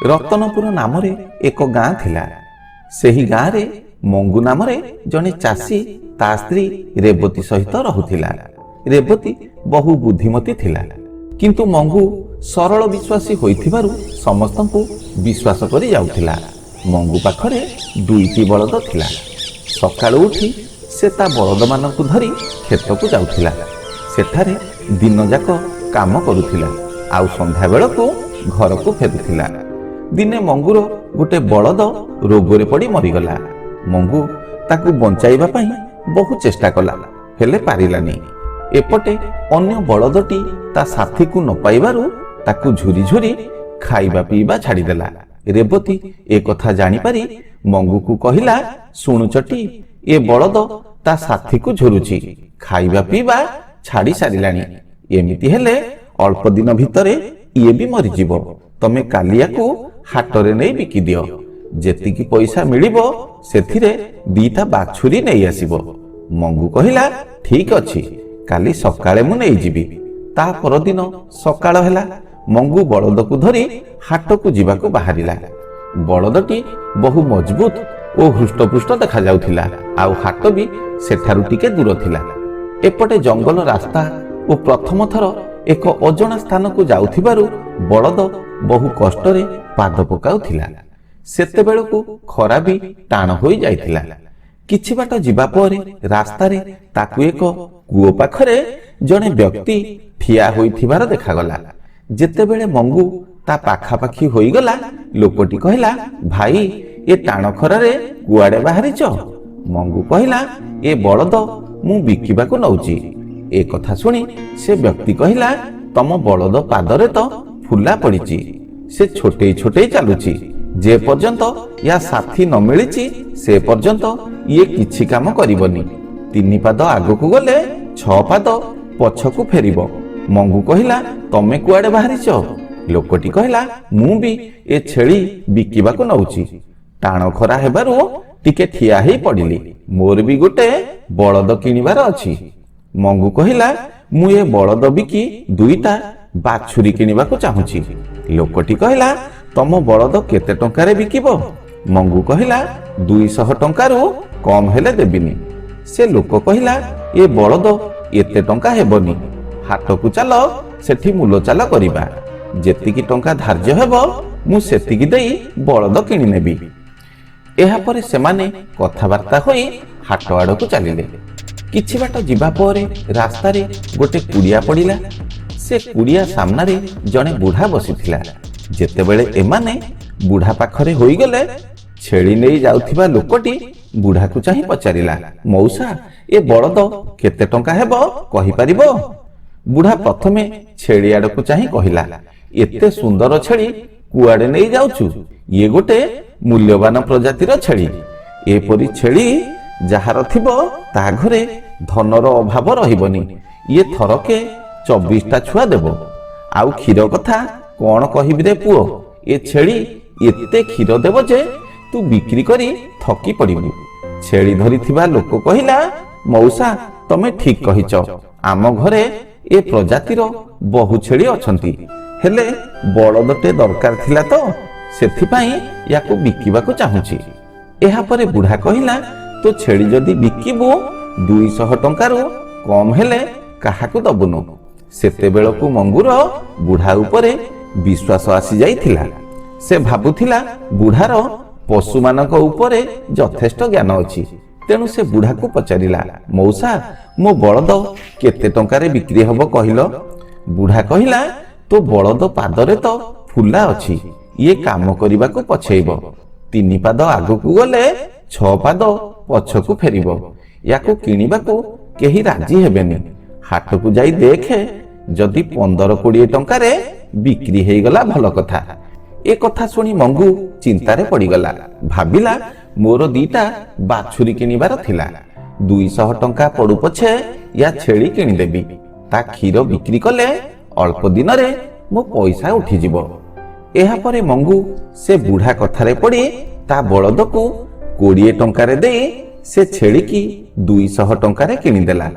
ରତନପୁର ନାମରେ ଏକ ଗାଁ ଥିଲା। ସେହି ଗାଁରେ ମଙ୍ଗୁ ନାମରେ ଜଣେ ଚାଷୀ ତା ସ୍ତ୍ରୀ ରେବତୀ ସହିତ ରହୁଥିଲା। ରେବତୀ ବହୁ ବୁଦ୍ଧିମତୀ ଥିଲା, କିନ୍ତୁ ମଙ୍ଗୁ ସରଳ ବିଶ୍ୱାସୀ ହୋଇଥିବାରୁ ସମସ୍ତଙ୍କୁ ବିଶ୍ୱାସ କରି ଯାଉଥିଲା। ମଙ୍ଗୁ ପାଖରେ ଦୁଇଟି ବଳଦ ଥିଲା। ସକାଳୁ ଉଠି ସେ ତା ବଳଦମାନଙ୍କୁ ଧରି କ୍ଷେତକୁ ଯାଉଥିଲା। ସେଠାରେ ଦିନଯାକ କାମ କରୁଥିଲା ଆଉ ସନ୍ଧ୍ୟାବେଳକୁ ଘରକୁ ଫେରୁଥିଲା। ଦିନେ ମଙ୍ଗୁର ଗୋଟେ ବଳଦ ରୋଗରେ ପଡ଼ି ମରିଗଲା। ମଙ୍ଗୁ ତାକୁ ବଞ୍ଚାଇବା ପାଇଁ ବହୁ ଚେଷ୍ଟା କଲା, ହେଲେ ପାରିଲାନି। ଏପଟେ ଅନ୍ୟ ବଳଦଟି ତା ସାଥୀକୁ ନ ପାଇବାରୁ ତାକୁ ଝୁରି ଝୁରି ଖାଇବା ପିଇବା ଛାଡ଼ିଦେଲା। ରେବତୀ ଏ କଥା ଜାଣିପାରି ମଙ୍ଗୁକୁ କହିଲା, "ଶୁଣୁଚଟି, ଏ ବଳଦ ତା ସାଥୀକୁ ଝୁରୁଛି, ଖାଇବା ପିଇବା ଛାଡ଼ି ସାରିଲାଣି। ଏମିତି ହେଲେ ଅଳ୍ପ ଦିନ ଭିତରେ ଇଏ ବି ମରିଯିବ। ତମେ କାଲି ୟାକୁ ହାଟରେ ନେଇ ବିକିଦିଅ। ଯେତିକି ପଇସା ମିଳିବ, ସେଥିରେ ଦିଟା ବାଛୁରୀ ନେଇ ଆସିବ।" ମଙ୍ଗୁ କହିଲା, "ଠିକ ଅଛି, କାଲି ସକାଳେ ମୁଁ ନେଇଯିବି।" ତା ପରଦିନ ସକାଳ ହେଲା। ମଙ୍ଗୁ ବଳଦକୁ ଧରି ହାଟକୁ ଯିବାକୁ ବାହାରିଲା। ବଳଦଟି ବହୁ ମଜବୁତ ଓ ହୃଷ୍ଟପୃଷ୍ଟ ଦେଖାଯାଉଥିଲା, ଆଉ ହାଟ ବି ସେଠାରୁ ଟିକେ ଦୂର ଥିଲା। ଏପଟେ ଜଙ୍ଗଲ ରାସ୍ତା ଓ ପ୍ରଥମ ଥର ଏକ ଅଜଣା ସ୍ଥାନକୁ ଯାଉଥିବାରୁ ବଳଦ ବହୁ କଷ୍ଟରେ ପାଦ ପକାଉଥିଲା। ସେତେବେଳକୁ ଖରା ବି ଟାଣ ହୋଇ ଯାଇଥିଲା। କିଛି ବାଟ ଯିବା ପରେ ରାସ୍ତାରେ ତାକୁ ଏକ କୂଅ ପାଖରେ ଜଣେ ବ୍ୟକ୍ତି ଠିଆ ହୋଇଥିବାର ଦେଖାଗଲା। ଯେତେବେଳେ ମଙ୍ଗୁ ତା ପାଖାପାଖି ହୋଇଗଲା, ଲୋକଟି କହିଲା, "ଭାଇ, ଏ ଟାଣ ଖରାରେ କୁଆଡେ ବାହାରିଛ?" ମଙ୍ଗୁ କହିଲା, "ଏ ବଳଦ ମୁଁ ବିକିବାକୁ ନଉଛି।" ଏ କଥା ଶୁଣି ସେ ବ୍ୟକ୍ତି କହିଲା, "ତମ ବଳଦ ପାଦରେ ତ ଫୁଲା ପଡ଼ିଛି। ସେ ଛୋଟେଇ ଛୋଟେଇ ଚାଲୁଛି। ଯେ ପର୍ଯ୍ୟନ୍ତ ୟା ସାଥୀ ନ ମିଳିଛି, ସେ ପର୍ଯ୍ୟନ୍ତ ଇଏ କିଛି କାମ କରିବନି। ତିନି ପାଦ ଆଗକୁ ଗଲେ ଛଅ ପାଦ ପଛକୁ ଫେରିବ।" ମଙ୍ଗୁ କହିଲା, "ତମେ କୁଆଡେ ବାହାରିଛ?" ଲୋକଟି କହିଲା, "ମୁଁ ବି ଏ ଛେଳି ବିକିବାକୁ ନଉଛି। ଟାଣ ଖରା ହେବାରୁ ଟିକେ ଠିଆ ହେଇ ପଡ଼ିଲି। ମୋର ବି ଗୋଟେ ବଳଦ କିଣିବାର ଅଛି।" ମଙ୍ଗୁ କହିଲା, "ମୁଁ ଏ ବଳଦ ବିକି ଦୁଇଟା ବାଛୁରୀ କିଣିବାକୁ ଚାହୁଁଛି।" ଲୋକଟି କହିଲା, "ତମ ବଳଦ କେତେ ଟଙ୍କାରେ ବିକିବ?" ମଙ୍ଗୁ କହିଲା, "200 ଟଙ୍କାରୁ କମ ହେଲେ ଦେବିନି।" ସେ ଲୋକ କହିଲା, "ଏ ବଳଦ ଏତେ ଟଙ୍କା ହେବନି। ହାଟକୁ ଚାଲ, ସେଠି ମୂଲଚାଲ କରିବା। ଯେତିକି ଟଙ୍କା ଧାର୍ଯ୍ୟ ହେବ, ମୁଁ ସେତିକି ଦେଇ ବଳଦ କିଣିନେବି।" ଏହାପରେ ସେମାନେ କଥାବାର୍ତ୍ତା ହୋଇ ହାଟ ଆଡ଼କୁ ଚାଲିଲେ। କିଛି ବାଟ ଯିବା ପରେ ରାସ୍ତାରେ ଗୋଟେ କୁଡ଼ିଆ ପଡ଼ିଲା। ସେ କୁଡ଼ିଆ ସାମ୍ନାରେ ଜଣେ ବୁଢ଼ା ବସିଥିଲା। ଯେତେବେଳେ ଏମାନେ ବୁଢ଼ା ପାଖରେ ହୋଇଗଲେ, ଛେଳି ନେଇ ଯାଉଥିବା ଲୋକଟି ବୁଢ଼ାକୁ ଚାହିଁ ପଚାରିଲା, "ମଉସା, ଏ ବଳଦ କେତେ ଟଙ୍କା ହେବ କହିପାରିବ?" ବୁଢ଼ା ପ୍ରଥମେ ଛେଳି ଆଡ଼କୁ ଚାହିଁ କହିଲା, "ଏତେ ସୁନ୍ଦର ଛେଳି କୁଆଡ଼େ ନେଇ ଯାଉଛୁ? ଇଏ ଗୋଟେ ମୂଲ୍ୟବାନ ପ୍ରଜାତିର ଛେଳି। ଏପରି ଛେଳି ଯାହାର ଥିବ, ତା ଘରେ ଧନର ଅଭାବ ରହିବନି। ଇଏ ଥରକେ 24ଟା ଛୁଆ ଦେବ। ଆଉ କ୍ଷୀର କଥା କଣ କହିବି ରେ ପୁଅ, ଏ ଛେଳି ଏତେ କ୍ଷୀର ଦେବ ଯେ ତୁ ବିକ୍ରି କରି ଥକି ପଡ଼ିବୁ।" ଛେଳି ଧରିଥିବା ଲୋକ କହିଲା, "ମଉସା, ତମେ ଠିକ କହିଛ। ଆମ ଘରେ ଏ ପ୍ରଜାତିର ବହୁ ଛେଳି ଅଛନ୍ତି। ହେଲେ ବଳଦଟେ ଦରକାର ଥିଲା ତ, ସେଥିପାଇଁ ୟାକୁ ବିକିବାକୁ ଚାହୁଁଛି।" ଏହାପରେ ବୁଢ଼ା କହିଲା, "ତୋ ଛେଳି ଯଦି ବିକିବୁ, 200 ଟଙ୍କାରୁ କମ ହେଲେ କାହାକୁ ଦବୁନୁ।" ସେତେବେଳକୁ ମଙ୍ଗୁର ବୁଢ଼ା ଉପରେ ବିଶ୍ୱାସ ଆସି ଯାଇଥିଲା। ସେ ଭାବୁଥିଲା, ବୁଢ଼ାର ପଶୁମାନଙ୍କ ଉପରେ ଯଥେଷ୍ଟ ଜ୍ଞାନ ଅଛି। ତେଣୁ ସେ ବୁଢ଼ାକୁ ପଚାରିଲା, "ମଉସା, ମୋ ବଳଦ କେତେ ଟଙ୍କାରେ ବିକ୍ରି ହବ କହିଲ?" ବୁଢ଼ା କହିଲା, "ତୋ ବଳଦ ପାଦରେ ତ ଫୁଲା ଅଛି। ଇଏ କାମ କରିବାକୁ ପଛେଇବ। ତିନି ପାଦ ଆଗକୁ ଗଲେ ଛଅ ପାଦ ପଛକୁ ଫେରିବ। ୟାକୁ କିଣିବାକୁ କେହି ରାଜି ହେବେନି। ହାଟକୁ ଯାଇ ଦେଖେ, ଯଦି 15-20 ଟଙ୍କାରେ ବିକ୍ରି ହେଇଗଲା ଭଲ କଥା।" ଏ କଥା ଶୁଣି ମଙ୍ଗୁ ଚିନ୍ତାରେ ପଡ଼ିଗଲା। ଭାବିଲା, ମୋର ଦିଟା ବାଛୁରୀ କିଣିବାର ଥିଲା। 200 ଟଙ୍କା ପଡୁ ପଛେ ୟା ଛେଳି କିଣିଦେବି। ତା କ୍ଷୀର ବିକ୍ରି କଲେ ଅଳ୍ପ ଦିନରେ ମୋ ପଇସା ଉଠିଯିବ। ଏହାପରେ ମଙ୍ଗୁ ସେ ବୁଢ଼ା କଥାରେ ପଡ଼ି ତା ବଳଦକୁ 20 ଟଙ୍କାରେ ଦେଇ ସେ ଛେଳିକି 200 ଟଙ୍କାରେ କିଣିଦେଲା।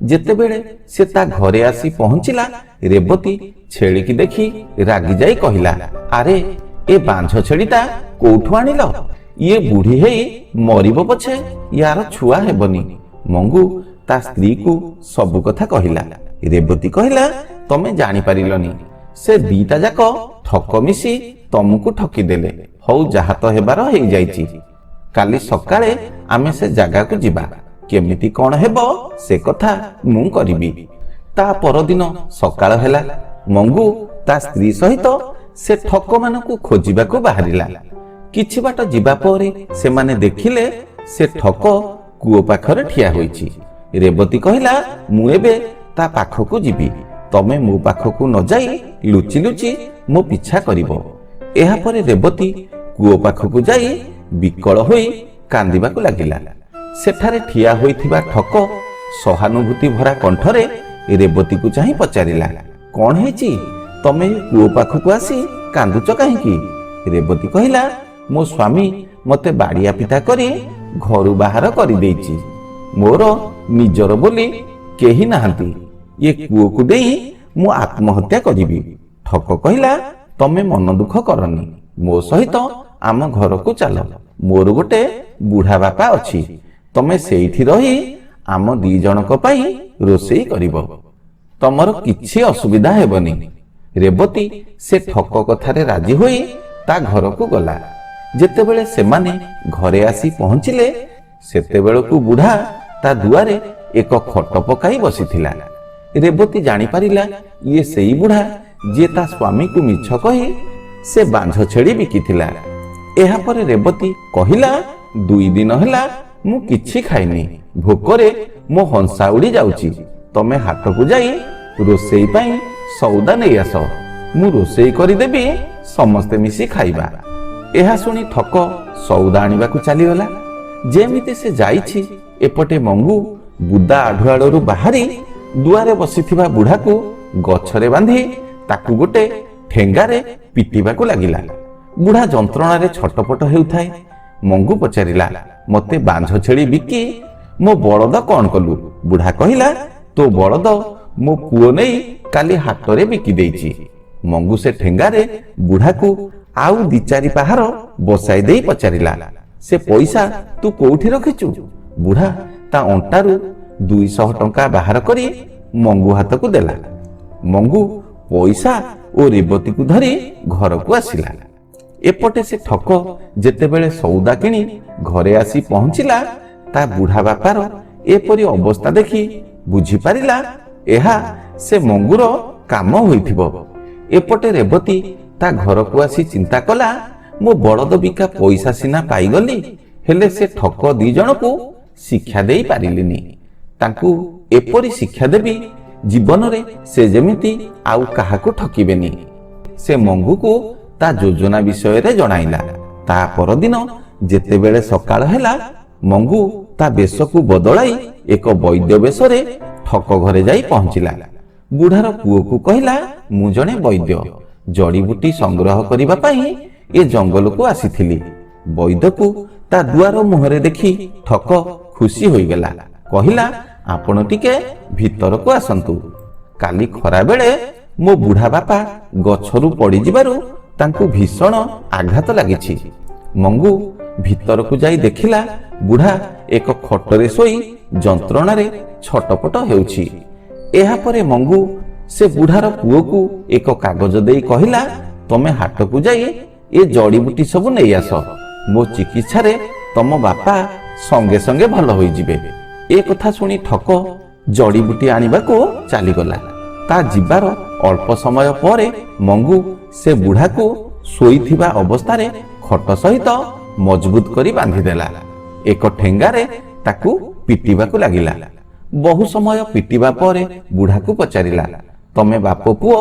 ଯେତେବେଳେ ସେ ତା ଘରେ ଆସି ପହଞ୍ଚିଲା, ରେବତୀ ଛେଳିକି ଦେଖି ରାଗିଯାଇ କହିଲା, "ଆରେ, ଏ ବାଞ୍ଝ ଛେଳିଟା କୋଉଠୁ ଆଣିଲ? ଇଏ ବୁଢୀ ହେଇ ମରିବ ପଛେ ୟାର ଛୁଆ ହେବନି। ମଙ୍ଗୁ ତା ସ୍ତ୍ରୀକୁ ସବୁ କଥା କହିଲା। ରେବତୀ କହିଲା, ତମେ ଜାଣିପାରିଲନି, ସେ ଦିଟା ଯାକ ଠକ ମିଶି ତମକୁ ଠକିଦେଲେ। ହଉ, ଯାହା ତ ହେବାର ହେଇଯାଇଛି। କାଲି ସକାଳେ ଆମେ ସେ ଜାଗାକୁ ଯିବା। କେମିତି କଣ ହେବ ସେ କଥା ମୁଁ କରିବି। ତା ପରଦିନ ସକାଳ ହେଲା। ମଙ୍ଗୁ ତା ସ୍ତ୍ରୀ ସହିତ ସେ ଠକମାନଙ୍କୁ ଖୋଜିବାକୁ ବାହାରିଲା। କିଛି ବାଟ ଯିବା ପରେ ସେମାନେ ଦେଖିଲେ, ସେ ଠକ କୂଅ ପାଖରେ ଠିଆ ହୋଇଛି। ରେବତୀ କହିଲା, ମୁଁ ଏବେ ତା ପାଖକୁ ଯିବି। ତମେ ମୋ ପାଖକୁ ନ ଯାଇ ଲୁଚି ଲୁଚି ମୋ ପିଛା କରିବ। ଏହାପରେ ରେବତୀ କୂଅ ପାଖକୁ ଯାଇ ବିକଳ ହୋଇ କାନ୍ଦିବାକୁ ଲାଗିଲା। ସେଠାରେ ଠିଆ ହୋଇଥିବା ଠକ ସହାନୁଭୂତି ଭରା କଣ୍ଠରେ ରେବତୀକୁ ଚାହିଁ ପଚାରିଲା, କଣ ହେଇଛି? ତମେ କୂଅ ପାଖକୁ ଆସି କାନ୍ଦୁଛ କାହିଁକି? ରେବତୀ କହିଲା, ମୋ ସ୍ୱାମୀ ମତେ ବାଡ଼ିଆ ପିଟା କରି ଘରୁ ବାହାର କରିଦେଇଛି। ମୋର ନିଜର ବୋଲି କେହି ନାହାନ୍ତି। ଏ କୂଅକୁ ଦେଇ ମୁଁ ଆତ୍ମହତ୍ୟା କରିବି। ଠକ କହିଲା, ତମେ ମନ ଦୁଃଖ କରନି, ମୋ ସହିତ ଆମ ଘରକୁ ଚାଲ। ମୋର ଗୋଟେ ବୁଢା ବାପା ଅଛି। ତମେ ସେଇଠି ରହି ଆମ ଦି ଜଣଙ୍କ ପାଇଁ ରୋଷେଇ କରିବ। ତମର କିଛି ଅସୁବିଧା ହେବନି। ରେବତୀ ସେ ଠକ କଥାରେ ରାଜି ହୋଇ ତା ଘରକୁ ଗଲା। ଯେତେବେଳେ ସେମାନେ ଘରେ ଆସି ପହଞ୍ଚିଲେ, ସେତେବେଳକୁ ବୁଢା ତା ଦୁଆରେ ଏକ ଖଟ ପକାଇ ବସିଥିଲା। ରେବତୀ ଜାଣିପାରିଲା, ଇଏ ସେଇ ବୁଢା ଯିଏ ତା ସ୍ୱାମୀକୁ ମିଛ କହି ସେ ବାଞ୍ଝ ଛେଳି ବିକିଥିଲା। ଏହାପରେ ରେବତୀ କହିଲା, 2 ଦିନ ହେଲା ମୁଁ କିଛି ଖାଇନି। ଭୋକରେ ମୋ ହଂସା ଉଡ଼ି ଯାଉଛି। ତମେ ହାଟକୁ ଯାଇ ରୋଷେଇ ପାଇଁ ସଉଦା ନେଇ ଆସ। ମୁଁ ରୋଷେଇ କରିଦେବି, ସମସ୍ତେ ମିଶି ଖାଇବା। ଏହା ଶୁଣି ଠକ ସଉଦା ଆଣିବାକୁ ଚାଲିଗଲା। ଯେମିତି ସେ ଯାଇଛି, ଏପଟେ ମଙ୍ଗୁ ବୁଦା ଆଢୁଆଳରୁ ବାହାରି ଦୁଆରେ ବସିଥିବା ବୁଢାକୁ ଗଛରେ ବାନ୍ଧି ତାକୁ ଗୋଟେ ଠେଙ୍ଗାରେ ପିଟିବାକୁ ଲାଗିଲା। ବୁଢା ଯନ୍ତ୍ରଣାରେ ଛଟପଟ ହେଉଥାଏ। ମଙ୍ଗୁ ପଚାରିଲା, ମତେ ବାଞ୍ଝ ଛେଳି ବିକି ମୋ ବଳଦ କଣ କଲୁ? ବୁଢା କହିଲା, ତୋ ବଳଦ ମୋ ପୁଅ ନେଇ କାଲି ହାଟରେ ବିକି ଦେଇଛି। ମଙ୍ଗୁ ସେ ଠେଙ୍ଗାରେ ବୁଢାକୁ ଆଉ ଦି ଚାରି ପାହାର ବସାଇ ଦେଇ ପଚାରିଲା, ସେ ପଇସା ତୁ କୋଉଠି ରଖିଛୁ? ବୁଢା ତା ଅଣ୍ଟାରୁ 200 ଟଙ୍କା ବାହାର କରି ମଙ୍ଗୁ ହାତକୁ ଦେଲା। ମଙ୍ଗୁ ପଇସା ଓ ରେବତୀକୁ ଧରି ଘରକୁ ଆସିଲା। ଏପଟେ ସେ ଠକ ଯେତେବେଳେ ସଉଦା କିଣି ଘରେ ଆସି ପହଞ୍ଚିଲା, ତା ବୁଢା ବାପାର ଏପରି ଅବସ୍ଥା ଦେଖି ବୁଝିପାରିଲା, ଏହା ସେ ମଙ୍ଗୁର କାମ ହୋଇଥିବ। ଏପଟେ ରେବତୀ ତା ଘରକୁ ଆସି ଚିନ୍ତା କଲା, ମୋ ବଳଦ ବିକା ପଇସା ସିନା ପାଇଗଲି, ହେଲେ ସେ ଠକ ଦି ଜଣକୁ ଶିକ୍ଷା ଦେଇ ପାରିଲିନି। ତାଙ୍କୁ ଏପରି ଶିକ୍ଷା ଦେବି, ଜୀବନରେ ସେ ଯେମିତି ଆଉ କାହାକୁ ଠକିବେନି। ସେ ମଙ୍ଗୁକୁ ତା ଯୋଜନା ବିଷୟରେ ଜଣାଇଲା। ତା ପରଦିନ ଯେତେବେଳେ ସକାଳ ହେଲା, ମଙ୍ଗୁ ତା ବେଶକୁ ବଦଳାଇ ଏକ ବୈଦ୍ୟ ବେଶରେ ଠକ ଘରେ ଯାଇ ପହଞ୍ଚିଲା। ବୁଢାର ପୁଅକୁ କହିଲା, ମୁଁ ଜଣେ ବୈଦ୍ୟ, ଜଡ଼ିବୁଟି ସଂଗ୍ରହ କରିବା ପାଇଁ ଏ ଜଙ୍ଗଲକୁ ଆସିଥିଲି। ବୈଦ୍ୟକୁ ତା ଦୁଆର ମୁହଁରେ ଦେଖି ଠକ ଖୁସି ହୋଇଗଲା। କହିଲା, ଆପଣ ଟିକେ ଭିତରକୁ ଆସନ୍ତୁ। କାଲି ଖରାବେଳେ ମୋ ବୁଢା ବାପା ଗଛରୁ ପଡ଼ିଯିବାରୁ ତାଙ୍କୁ ଭୀଷଣ ଆଘାତ ଲାଗିଛି। ମଙ୍ଗୁ ଭିତରକୁ ଯାଇ ଦେଖିଲା, ବୁଢା ଏକ ଖଟରେ ଶୋଇ ଯନ୍ତ୍ରଣାରେ ଛଟପଟ ହେଉଛି। ଏହାପରେ ମଙ୍ଗୁ ସେ ବୁଢାର ପୁଅକୁ ଏକ କାଗଜ ଦେଇ କହିଲା, ତମେ ହାଟକୁ ଯାଇ ଏ ଜଡ଼ିବୁଟି ସବୁ ନେଇ ଆସ। ମୋ ଚିକିତ୍ସାରେ ତମ ବାପା ସଙ୍ଗେ ସଙ୍ଗେ ଭଲ ହୋଇଯିବେ। ଏ କଥା ଶୁଣି ଠକ ଜଡ଼ିବୁଟି ଆଣିବାକୁ ଚାଲିଗଲା। ତା ଯିବାର ଅଳ୍ପ ସମୟ ପରେ ମଙ୍ଗୁ ସେ ବୁଢାକୁ ଶୋଇଥିବା ଅବସ୍ଥାରେ ଖଟ ସହିତ ମଜବୁତ କରି ବାନ୍ଧିଦେଲା। ଏକ ଠେଙ୍ଗାରେ ତାକୁ ପିଟିବାକୁ ଲାଗିଲା। ବହୁ ସମୟ ପିଟିବା ପରେ ବୁଢାକୁ ପଚାରିଲା, ତମେ ବାପ ପୁଅ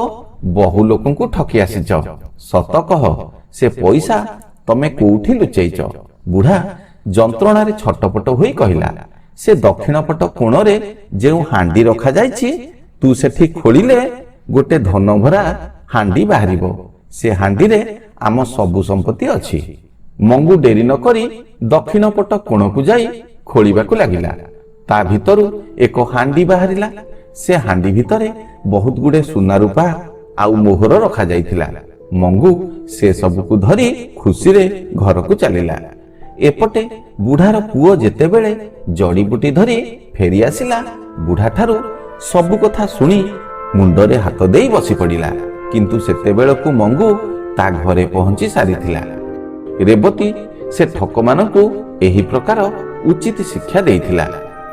ବହୁ ଲୋକଙ୍କୁ ଠକି ଆସିଛ। ସତ କହ, ସେ ପଇସା ତମେ କୋଉଠି ଲୁଚେଇଛ? ବୁଢା ଯନ୍ତ୍ରଣାରେ ଛଟପଟ ହୋଇ କହିଲା, ସେ ଦକ୍ଷିଣ ପଟ କୋଣରେ ଯେଉଁ ହାଣ୍ଡି ରଖାଯାଇଛି, ତୁ ସେଠି ଖୋଳିଲେ ଗୋଟେ ଧନଭରା ହାଣ୍ଡି ବାହାରିବ। ସେ ହାଣ୍ଡିରେ ଆମ ସବୁ ସମ୍ପତ୍ତି ଅଛି। ମଙ୍ଗୁ ଡେରି ନ କରି ଦକ୍ଷିଣ ପଟ କୋଣକୁ ଯାଇ ଖୋଳିବାକୁ ଲାଗିଲା। ତା ଭିତରୁ ଏକ ହାଣ୍ଡି ବାହାରିଲା। ସେ ହାଣ୍ଡି ଭିତରେ ବହୁତ ଗୁଡେ ସୁନା ରୂପା ଆଉ ମୋହର ରଖାଯାଇଥିଲା। ମଙ୍ଗୁ ସେ ସବୁକୁ ଧରି ଖୁସିରେ ଘରକୁ ଚାଲିଲା। ଏପଟେ ବୁଢାର ପୁଅ ଯେତେବେଳେ ଜଡ଼ିବୁଟି ଧରି ଫେରି ଆସିଲା, ବୁଢାଠାରୁ ସବୁ କଥା ଶୁଣି ମୁଣ୍ଡରେ ହାତ ଦେଇ ବସି ପଡ଼ିଲା। କିନ୍ତୁ ସେତେବେଳକୁ ମଙ୍ଗୁ ତା ଘରେ ପହଞ୍ଚି ସାରିଥିଲା। ରେବତୀ ସେ ଠକମାନଙ୍କୁ ଏହି ପ୍ରକାର ଉଚିତ ଶିକ୍ଷା ଦେଇଥିଲା।